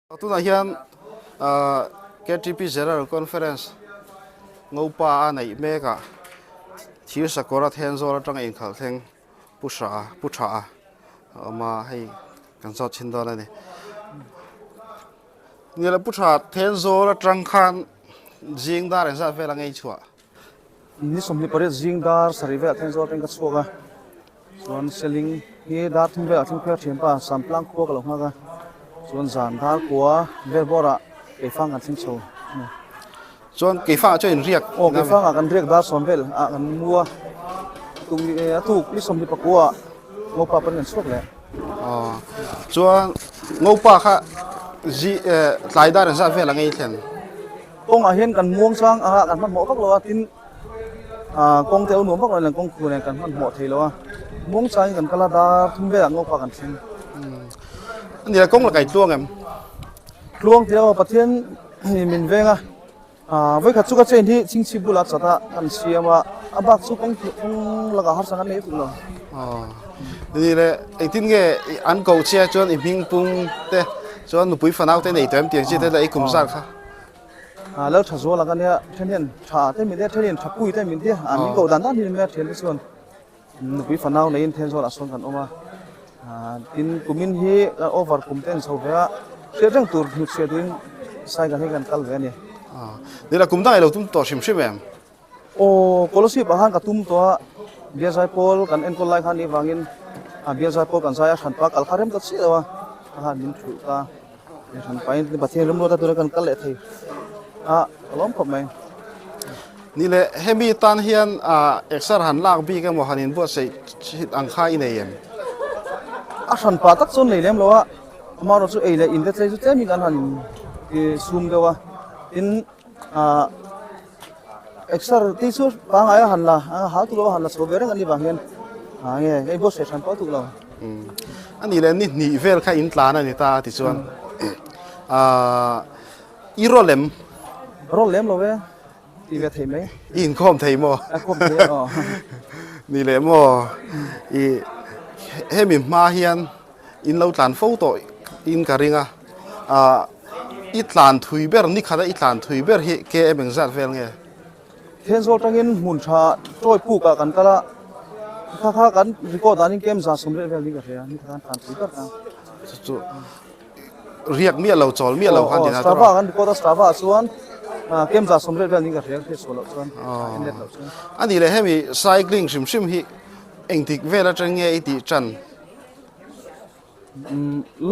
Tunah hian KTP General Conference Ngopa a neih mekah thir sakawr a then zawl atanga inkhalh thleng Pu Hra Pu Tha a awm a, hei kan zawt chhin dawn a ni. Nila Pu Tha then zawl atang khan zing dar engzat vel a ngei chhuah? Ni 28 zing dar sarih velah then zawl atangin ka chhuak a, chuan seling hi dar thum velah thleng phei a thianpa Samplang khua ka lo nghak a, chuan zan dar kua vel bawrah keifang kan thleng chho a ni. Chuan keifangah chuan in riak? Aw keifangah kan riak dar sawm vel ah kan mu a, tuk a tuk ni 29 ah Ngopa pawn kan chhuak leh. Aw chuan Ngopa kha zi tlai dar engzat vel a ngei thlen? Kawngah hian kan muang chang a, kan hmanhmawh vak lo a, tin ah kawng te a lo nuam vak lo nen kawng khu nen kan hmanhmawh thei lo a, muang changin kan kal a, dar thum velah Ngopa kan thleng. A nia kawng la kai tluang em? Tluang tih lo, Pathian nih min veng a, ah vawikhat chu ka chain hi chingchhip bulah chat a kan siam a, a bak chu kawng kawng lakah harsa kan nei tuk lo. Aw, ni le engtin nge an koh che chuan i hming pung te chuan nupui fanau te nei tawh em tih ang chi te la i kum zat kha. A lal tha zual ang a nia, then hian tha te min tia, then hian tha pui te min tia, a min koh dan dan hi nia thian te chuan nupui fanau neiin then zawlah sawn kan awm a, tin kumin hi kan over kum te an chho ve a, hriat reng tur hnutchhiah turin cycle hi kan kal ve a ni. Nila kum dang i lo tum tawh hrim hrim em? Aw, Kolasib ah khan ka tum tawh a, Bial Zaipawl kan enkawl lai khan nih vangin a Bial Zaipawl kan zai a hranpa kal kha rem ta chiah lo a, ka khan min thulh ta, hei hranpa in Pathian remruat a tura kan kal leh thei a, ka lawm khawp mai. Ni le, hemi tan hian exer han lak bik emaw han inbuatsaih chhit ang kha i nei em? A hranpa tak chuan nei lem lo a, amaherawhchu ei leh in te tlei chu tlemin kan han sum deuh a, tin Ah exer tih chu pangngai a han la a hal tur lo a han la chho ve reng a ni vang hian ah nge hei buat hre hran pawh duh lo. A nih leh ni hnih vel kha in tlan a ni ta a ti chuan ah i raw lem. Raw lem lo e ti ve thei mai. I inkhawm thei maw? A khawm thei aw. Ni leh maw i hemi hma hian In lo tlan fo tawh in ka ring a, ah i tlan thui ber, ni khata i tlan thui ber hi KM engzat vel nge? Thenzawl tangin hmun tha tawi puk ah kan kal a, kha kha kan record danin KM 130 vel ni ka hria, ni kha kan tlan thui ber ta. Chu chu riak miah lo, chawl miah lo khan tina tawh. Strava kan record a, Strava ah chuan KM 130 vel ni ka hria, hriat chhuah loh chuan, en let loh chuan. A nih leh hemi cycling hrim hrim hi engtik vel atang nge i tih tan?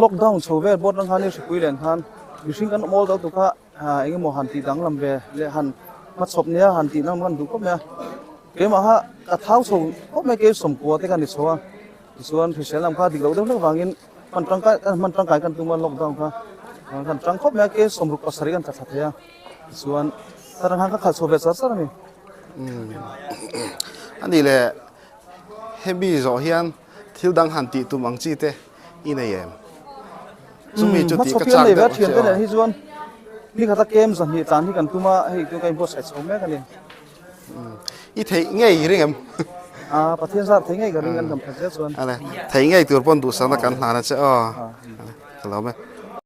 Lockdown chho vel bawt rang khan i hripui len khan mihring kan awm awl deuh tuk a, eng emaw han tih danglam ve leh han hmachhawp nia han tih danglam kan duh khawp mai a, keimah kha ka thau chho khawp mai kei sawmkua te ka ni chho a, tichuan hrisel lam kha dik loh deuh hlek vangin hman tangkai hman tangkai kan tum a lockdown kha kan tang khawp mai a, kei 67 kan tla thla thei a, tichuan ta rang khan ka khalh chho ve char char a ni. A nih leh hemi zawh hian Thil dang han tih tum ang chi te i nei em? Chumi chu tih ka chak deuh ang che aw. Hi chuan ni khata kem zahnih tlan hi kan tum a, hei chu ka inbuatsaih chho mek a ni. I theih ngei i ring em? A, Pathian zar theih ngei ka ring an dam that zel chuan. Ale, theih ngei tur pawn duhsakna kan hlan a che aw. Ka lawm e.